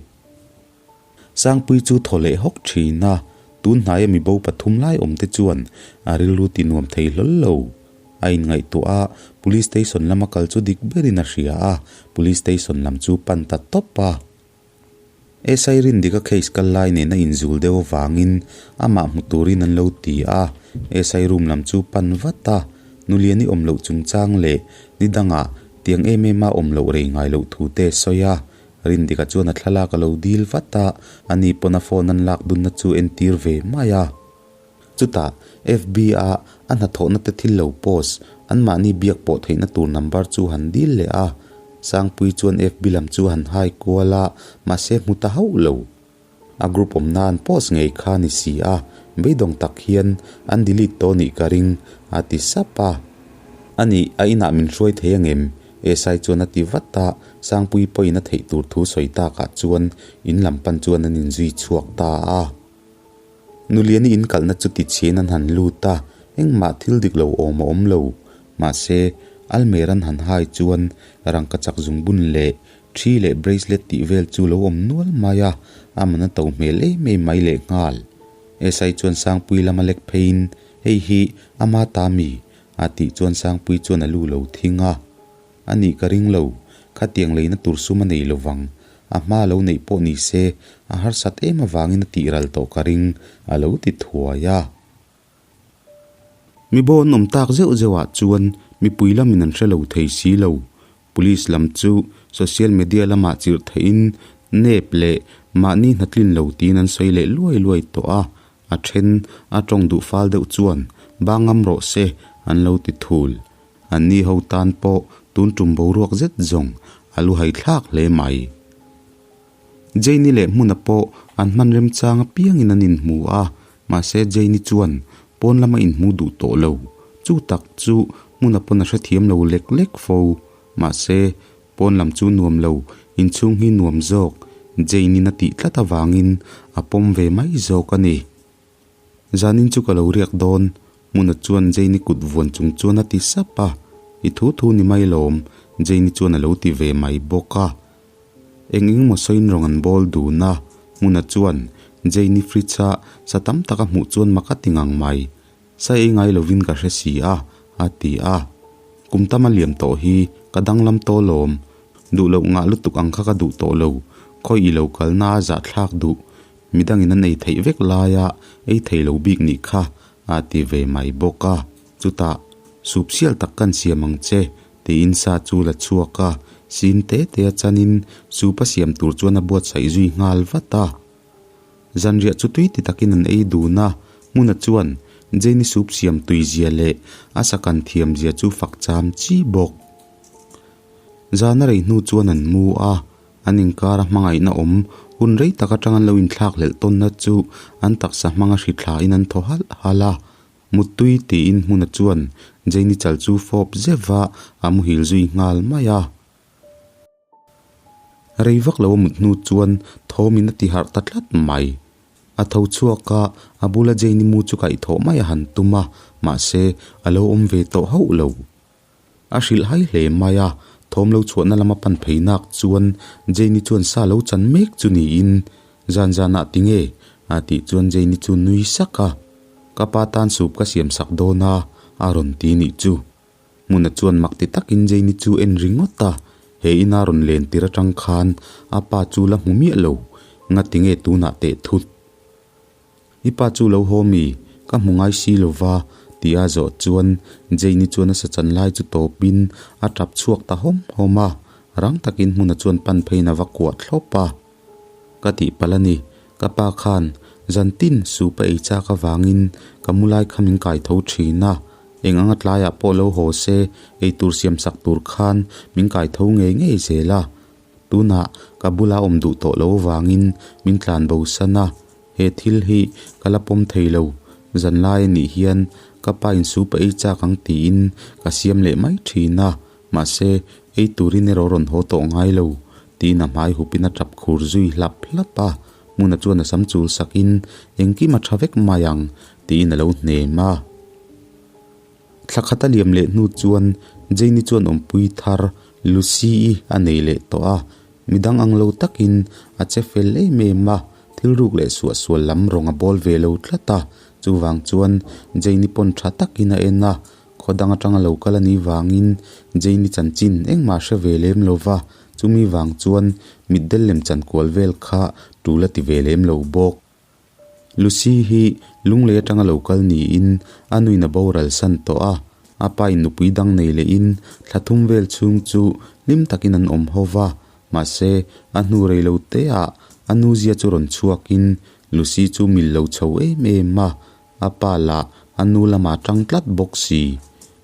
Sangpui chu thaw leh hawk thin a, tun hnaia mibo pathum lai awm te chuan a rilru ti nuam thei hlawl lo. A inngaihtuah a, Police Station lama kal chu dik berin a hria a, Police Station lam chu pan ta tawp a. SI Rindika case kal lai nena inzul deuh avangin amah hmu turin an lo ti a, SI room lam chu pan vat a, Nuliani awm loh chungchang leh ni dangah tiang em em a awm loh rei ngai loh thu te sawi a, Rindika chuan a thlalak a lo dil vat a, ani pawn a phone an lak dunna chu entir ve mai a. Chutah FB a a hnathawhna te thil lo post, anmahni biak pawh theihna tur number chu han dil leh a. Sangpui chuan FB lam chu han hai kual a, mahse hmu ta hauh lo. A group awmna an post ngei kha ni si a, beidawng tak hian an delete tawh nih ka ring, a ti sap a. A nih, a inah min hruai thei angem? SI chuan a ti vat a, Sangpui pawhin a theih tur thu sawi takah chuan in lam pan chuan an inzui chhuak ta a. Nuliani in kalhna chu tichhiain an han lut a, engmah thil dik lo awm a awm lo. Mahse, Almer an han hai chuan rangka chak zungbun leh thi leh bracelet tih vel chu lo awm nual mai a, a man a to hmel em em mai lehnghal. SI chuan Sangpui lama lek pheiin, Hei hi ama ta mi? a tih chuan Sangpui chuan a lu lo thing a. A nih ka ring lo, khatiang leina tur sum a nei lo vang. A hma lo neih pawh ni se, a harsat em avangin a tih ral tawh ka ring, a lo ti thuai a. Mi bo an awm tak zeuh zeuhah chuan mipui lamin an hre lo thei si lo. Police lam chu social media lamah chirh theihin nep leh mahni hnatlin lo tiin an sawi leh luai luai tawh a, a then a tawng duh fal deuh chuan ba ngam rawh se an lo ti thul. Anni ho tan pawh tun tum boruak zet zawng a lu hai thlak hle mai. Jane-i leh Hmuna pawh an hman remchang apiangin an inhmu a, mahse Jane-i chuan pawn lama inhmu duh tawh lo. Chu tak chu Hmuna pawn a hrethiam lo lek lek fo. Mahse pawn lam chu nuam lo, inchhung hi nuam zawk Jane-in a tih tlat avangin a pawm ve mai zawk a ni. Zanin chu ka lo riak dawn, Hmuna chuan Jane-i kut vuan chung chuan a ti sap a. I thu thu ni mai lawm, Jane-i chuan a lo ti ve mai bawk a. Eng eng maw sawiin rawng an bawl dun a, Hmuna chuan Jane-i fridge-a sa tam tak a hmuh chuan mak a ti ngang mai. Sa ei ngai lovin ka hre si a, a ti a. Kum tam a liam tawh hi, ka danglam tawh lawm. Duh loh ngah lutuk ang kha ka duh tawh lo, khawi i lo kalna a zahthlak duh. Midangin an ei theih vek laia ei thei lo bik nih kha a ti ve mai bawk a. Chutah, Sup sial tak kan siam ang che, tiin sa chu la chhuak a, sin te te a chanin sup a siam tur chuan a buatsaih zui nghal vat a. Zanriah chu tui ti takin an ei dun a, Hmuna chuan Jane-i sup siam tui zia leh a sakan thiam zia chu fak cham chi bawk. Zan a rei hnu chuan an mu a, An inkara hmangaihna awm hun rei tak atang an lo inthlak hlelh tawnna chu an taksa hmanga hri thlain an thaw halh halh a. Muttui tiin hmuna chuan Jane-i chal chu fawp zeuh va a muhil zui nghal mai a. Rei vak lo a mut hnu chuan thawmin a ti harh ta tlat mai. A tho chhuak a, a bula Jane-i mu chu kaihthawh mai a han tum a, mahse a lo awm ve tawh hauh lo. A hrilh hai hle mai a, thawm lo chhuahna lama pan phei nak chuan Jane-i chuan sa lo chan mek chu niin, Zan zanah tinge? a tih chuan Jane-i chu nui sak a, Ka pa tan sup ka siam sak dawn a, a rawn ti nih chu. Hmuna chuan mak ti takin Jane-i chu en ringawt a, he ina rawn len tir atang khan a pa chu la hmu miah lo, ngatinge tunah teh thut? I pa chu lo haw mi? Ka hmu ngai si lo va, ti a zawh chuan Jane-i chuan a sachan lai chu tawpin a tap chhuak ta hawm hawm a, rang takin hmuna chuan pan pheiin a va kuah thlawp a. Ka tihpalh a ni, ka pa khan zan tin sup a ei chak avangin ka mu lai kha min kai tho thin a, eng anga tlaiah pawh lo haw se eitur siam sak tur khan min kai tho ngei ngei zel a, Tunah ka bula awm duh tawh lo avangin min tlan bo san a, he thil hi ka la pawm thei lo. Zanlai a nih hian ka pa in sup a ei chak ang tiin ka siam leh mai thin a, mahse ei turin erawh rawn haw tawh ngai lo tiin a hmai hupin a tap khur zui hlap hlap a. Hmuna chuan a sam chul sakin, Engkim a tha vek mai ang, tiin a lo hnem a. Thla khat a liam leh hnu chuan Jane-i chuan awmpui thar Lucy-i a nei leh tawh a, midang ang lo takin a che fel em em a, thil ruk leh suahsual lam rawng a bawl ve lo tlat a, chuvang chuan Jane-i pawn tha takin a en a, khaw dang atanga lo kal a nih vangin Jane-i chanchin engmah a hre ve lem lo va, chumi vang chuan mitdel lem chankual vel kha tul a ti ve lem lo bawk. Lucy hi lunglei atanga lo kal niin a nuin a boral san tawh a, a pa in nupui dang nei lehin thla thum vel chhung chu hlim takin an awm ho va, mahse a hnu rei lo te ah a nu zia chu rawn chhuakin Lucy chu mil lo chho em em a, a pa lah a nu lamah tang tlat bawk si.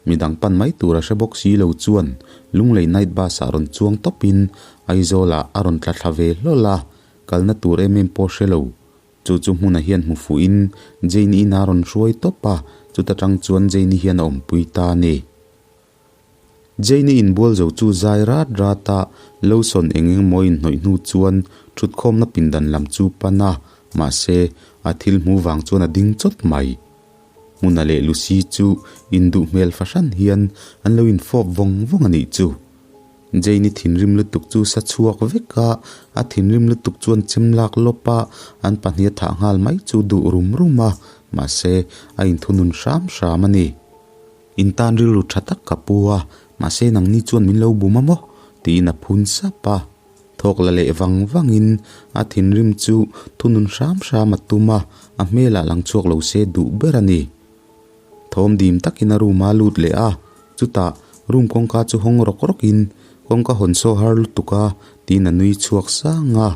Midang pan mai tur a hre bawk si lo chuan Lunglei night bus ah rawn chuang tawpin Aizawl ah a rawn tla thla ve hlawl a, Kalna tur em em pawh hre lo. Chu chu hmunah hian hmu fuhin Jane-i ina rawn hruai tawp a, chuta tang chuan Jane-i hian a awmpui ta a ni. Jane-i inbual zo chu zai rat rat a, lotion eng eng emaw inhnawih hnu chuan thutkhawmna pindan lam chu pan a, mahse, a thil hmu vang chuan a ding chawt mai. Hmuna leh Lucy chu induh hmel fahran hian an lo infawp vawng vawng a nih chu. Jane-i thinrim lutuk chu sa chhuak vek a, a thinrim lutuk chuan chem lak lawp a, an pahnih a thah nghal mai chu duh rum rum a, mahse a inthunun hram hram a ni. In tan rilru tha tak ka pu a, mahse nangni chuan min lo bum a maw? tiin a phun sap a. Thawk la leh vang vangin a thinrim chu thunun hram hram a tum a, a hmelah lang chhuak lo se duh ber a ni. Thawm dim takin a room a lut leh a, chutah room kawngka chu hawng rawk rawkin kawngka hawn saw har lutuk a tiin a nui chhuak sang a.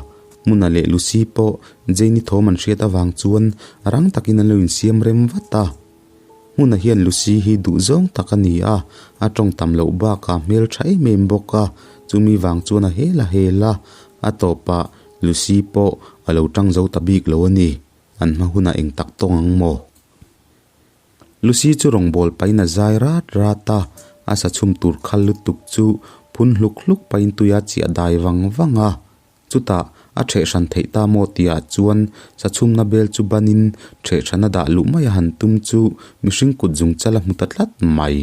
Hmuna leh Lucy pawh Jane-i thawm an hriat avang chuan rang takin an lo insiam rem vat a. Hmuna hian Lucy hi duhzawng tak a ni a, a tawng tam loh bakah hmel tha em em bawk a, chumi vang chuan a hel a hel a, a tawpah Lucy pawh a lo tang zo ta bik lo a ni. An hma hunah eng tak tawng ang maw? Lucy chu rawngbâwl pahin a zai rât rât a, a sa chhum tur khal lutuk chu phun hluk hluk pahin tui a chiah dai vang vang a. Chutah, a ṭheh hran theih ta maw tihah chuan sa chhumna bel chu banin ṭheh hrana dah luh mai a han tum chu mihring kut zung chal a hmu ta tlat mai.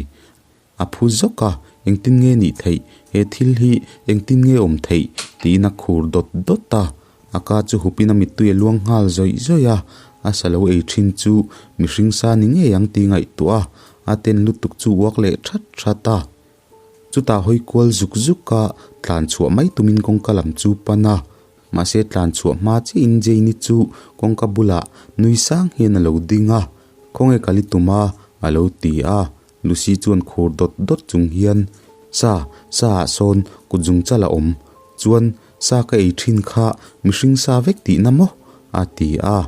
A phu zawk a, engtin nge nih theih, he thil hi engtin nge awm theih tiin a khur dawt dawt a, a ka chu hupin a mittui a luang nghal zawih zawih a, a sa lo ei thin chu mihring sa ni ngei ang tih ngaihtuah a, a ten lutuk chu uak leh that that a. Chutah hawi kual zuk zuk a, tlan chhuah mai tumin kawngka lam chu pan a, mahse tlan chhuah hma chiahin Jane-i chu kawngka bulah nui sang hian a lo ding a, Khawnge kal i tum a? a lo ti a. Lucy chuan khur dawt dawt chung hian, Sa, sa ah sawn kut zung chal a awm. Chuan, sa ka ei thin kha mihring sa vek tihna maw? a ti a.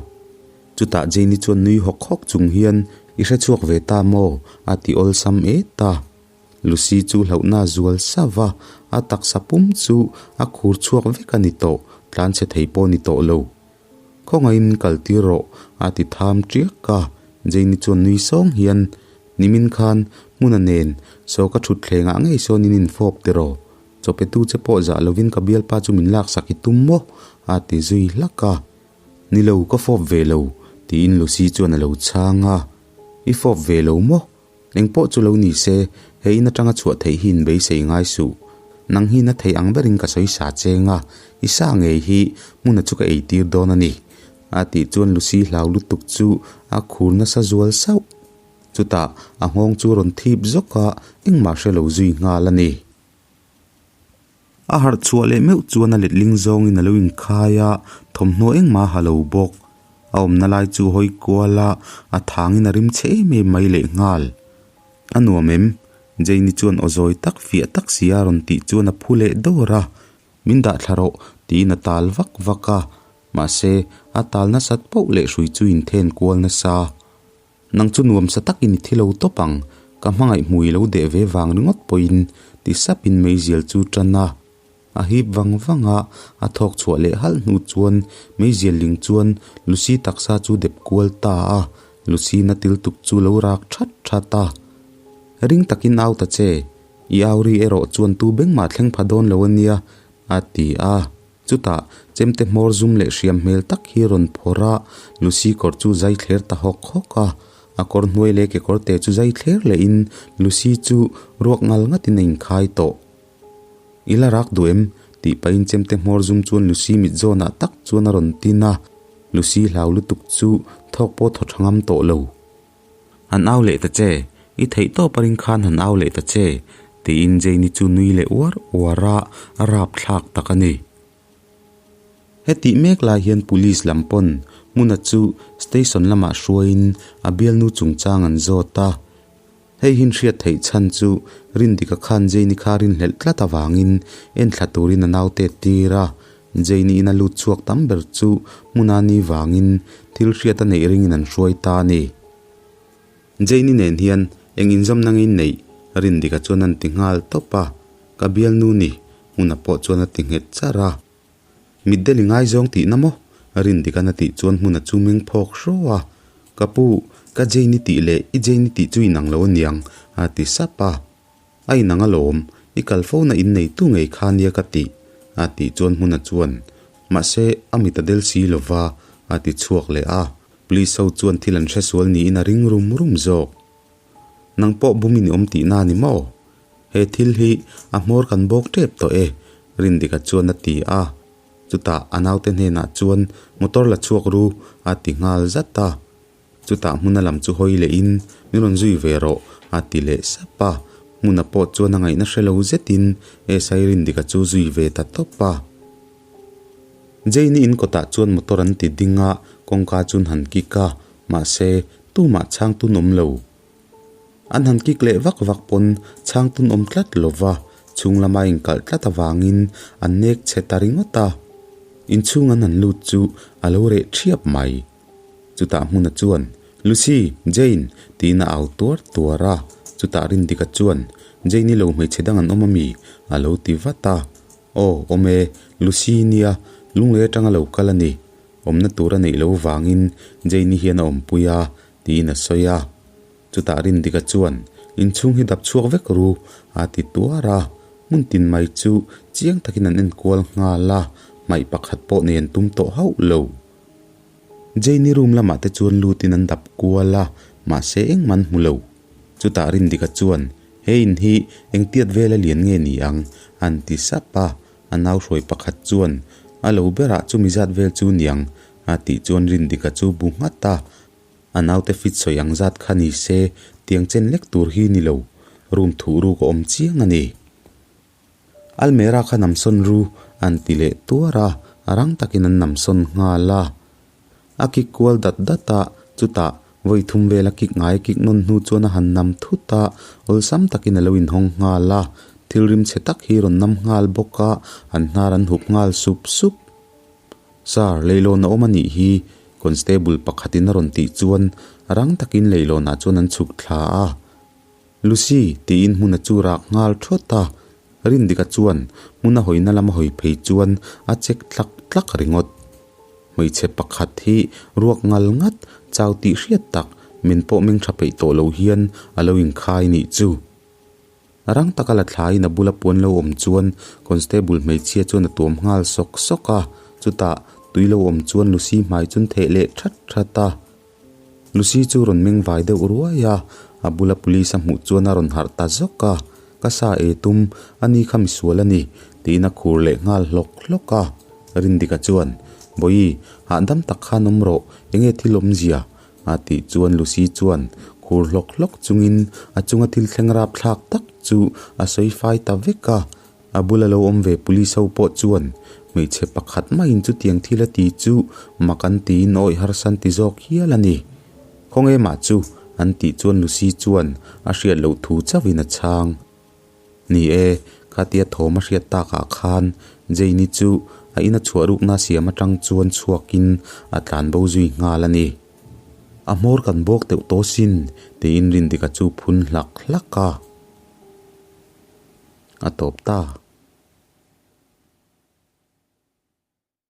Chutah Jane-i chuan nui hawk hawk chung hian, I hre chhuak ve ta maw? a ti awlsam et a. Lucy chu hlauhna a zual sauh va, a taksa pum chu a khur chhuak vek a ni tawh, tlanchhe thei pawh a ni tawh lo. Khawngaihin kal tir rawh, a ti tham tiak a. Jane-i chuan nui sawng hian, Nimin khan hmuna nen saw ka thut thlengah ngei sawn in infawp tiraw? Chawpetu che pawh zah lovin ka bialpa chu min laksak i tum maw? a ti zui hlak a. Ni lo, ka fawp ve lo, tiin Lucy chuan a lo chhang a. I fawp ve lo maw? Engpawh chu lo ni se, he in atanga chhuah theih hi in beisei ngai suh. Nang hi na thei ang berin ka sawi sa cheng a, i sa ngei hi hmuna chu ka eitir dawn a ni. A tih chuan Lucy hlau lutuk chu a khur nasa zual sauh. Chutah a nghawng chu rawn thip zawk a, engmah hre lo zui nghal a ni. A harh chhuah leh meuh chuan a letling zawngin a lo inkhai a, thawmhnaw engmah a ha lo bawk. A awmna lai chu hawi kual a, a thangin a rim chhe em em mai leh nghal. A nuam em? Jane-i chuan aw zawi tak fiah tak si a rawn tih chuan a phu leh dawr a, Min dah thla rawh tiin a tal vak vak a, mahse a tal nasat poh leh hrui chu inthen kual nasa. Nang chu nuamsa takin i thi lo tawp ang, ka hmangaih hmui lo deh ve vang ringawt pawhin ti sapin meizial chu tan a. A hip vang vang a, a thawk chhuah leh halh hnu chuan meizial ling chuan Lucy taksa chu dep kual ta a, Lucy na til tuk chu lo rak that that a. Ring takin au ta che, i au ri erawh chuan tu bengmah thleng pha dawn lo a nia, a ti a. Chutah chemte hmawr zum leh hriam hmel tak hi a rawn phawrh a, Lucy kawr chu zai thler ta hawk hawk a. A kawr hnuai leh kekawr te chu zai thler lehin Lucy chu ruak ngal ngatin a inkhai tawh. I la rak duh em? tih pahin chemte hmawr zum chuan Lucy mit zawnah tak chuan a rawn tin a, Lucy hlau lutuk chu thawk pawh thaw tha ngam tawh lo. Han au leh ta che, i theih tawp a ring khan han au leh ta che, tiin Jane-i chu nui leh uar uar a, a rapthlak tak a ni. Hetih mek lai hian Police lam pawn hmuna chu station lamah hruaiin a bialnu chungchang an zawt a. Hei hin hriat theih chhan chu Rindika khan Jane-i kha rinhlelh tlat avangin enthla turin a naute tir a. Jane-i ina lut chhuak tam ber chu hmuna ni vangin thil hriat a neih ringin an hruai ta a ni. Jane-i nen hian eng inzawmna nge neih? Rindika chuan an ti nghal tawp a. Ka bialnu ni, hmuna pawh chuan a ti nghet char a. Mitdel i ngaizawng tihna maw? Rindikan a tih chuan hmuna chu meng phawk hraw a. Ka pu, ka Jane-i tih leh i Jane-i tih chu inang lo aniang, a ti sap a. A inang alawm, i kal fo na inneitu ngei kha nia ka tih, a tih chuan hmuna chuan, Mahse, a mit a del si lo va, a ti chhuak leh a. Police ho chuan thil an hresual niin a ring rum rum zawk. Nang pawh bumin i awm tihna a ni maw? He thil hi a hmawr kan bawk tep tawh e, Rindika chuan a ti a. Chutah a naute hnenah chuan motor la chhuak ru a ti nghal zat a. Chutah hmuna lam chu hawi lehin min rawn zui ve rawh a ti leh sap a. Hmuna pawh chuan a ngaihna hre lo zetin SI Rindika chu zui ve ta tawp a. Jane-i in kawtah chuan motor an ti ding a, kawngka chu an han kik a, mahse tumah chhang tun awm lo. An han kik leh vak vak pawn chhang tun awm tlat lo va, chhung lama inkalh tlat avangin an nek chhe ta ringawt a. Inchhung an han lut chu a lo reh thiap mai. Chutah hmuna chuan, Lucy, Jane! tiin a au tuar tuar a. Chutah Rindika chuan, Jane-i lo hmeichhe dang an awm ami? a lo ti vat a. Aw, awm e, Lucy nia, lunglei atanga lo kal a ni. Awmna tur a neih loh vangin Jane-i hian a awmpui a, tiin a sawi a. Chutah Rindika chuan, Inchhung hi dap chhuak vek ru, a ti tuar a. Hmun tin mai chu chiang takin an enkual nghal a, hmaih pakhat pawh nei an tum tawh hauh lo. Jane-i room lamah te chuan lutin an dap kual a, mahse engmah an hmu lo. Chutah Rindika chuan, He in hi engtiat vela lian nge ni ang? an ti sap a. A nau hruai pakhat chuan, A lo berah chumi zat vel chu niang, a tih chuan Rindika chu bu nghat a. A naute fit sawi ang zat kha ni se, tiang chen lek tur hi ni lo, room thuh ruk a awm chiang a ni. Almera kha namsawn ru, an ti leh tuar a, a rang takin an namsawn nghal a. A kik kual dat dat a, chutah vawi thum vel a kik ngai kik nawn hnu chuan a han nam thut a, awlsam takin a lo inhawng nghal a, thil rim chhe tak hi rawn nam nghal bawk a, an hnar an hup nghal sup sup. Sir, leilawn a awm a nih hi, constable pakhatin a rawn tih chuan rang takin leilawnah chuan an chhuk thla a. Lucy, tiin hmuna chu rak nghal thawt a, Rindika chuan hmuna hawina lama hawi phei chuan a check tlak tlak ringawt. Hmeichhe pakhat hi ruak ngal ngat, chau tih hriat tak, min pawh meng tha peih tawh lo hian a lo inkhai nih chu. Rang taka la thlaiin a bula puan lo awm chuan constable hmeichhia chuan a tuam nghal sawk sawk a, chutah tui lo awm chuan Lucy hmai chun theh leh that that a. Lucy chu rawn meng vai deuh ruai a, a bula police a hmuh chuan a rawn harh ta zawk a, Ka sa ei tum, a ni kha misual a ni, tiin a khur leh nghal hlawk hlawk a. Rindika chuan, Bawihi, hahdam tak khan awm rawh, enge thil awmzia? a tih chuan Lucy chuan khur hlawk hlawk chungin a chunga thil thleng rapthlak tak chu a sawi fai ta vek a. A bula lo awm ve police ho pawh chuan hmeichhe pakhat maiin chutiang thil a ti chu mak an tiin awih harsa an ti zawk hial a ni. Khawnge mah chu an tih chuan Lucy chuan a hriat loh thu chauhin a chhang. Ni e, khatia thawm a hriat takah khan Jane-i chu a ina chhuah rukna siam atang chuan chhuakin a tlan bo zui nghal a ni. A hmawr kan bawk deuh tawh sin tiin Rindika chu phun hlak hlak a. A tawp ta.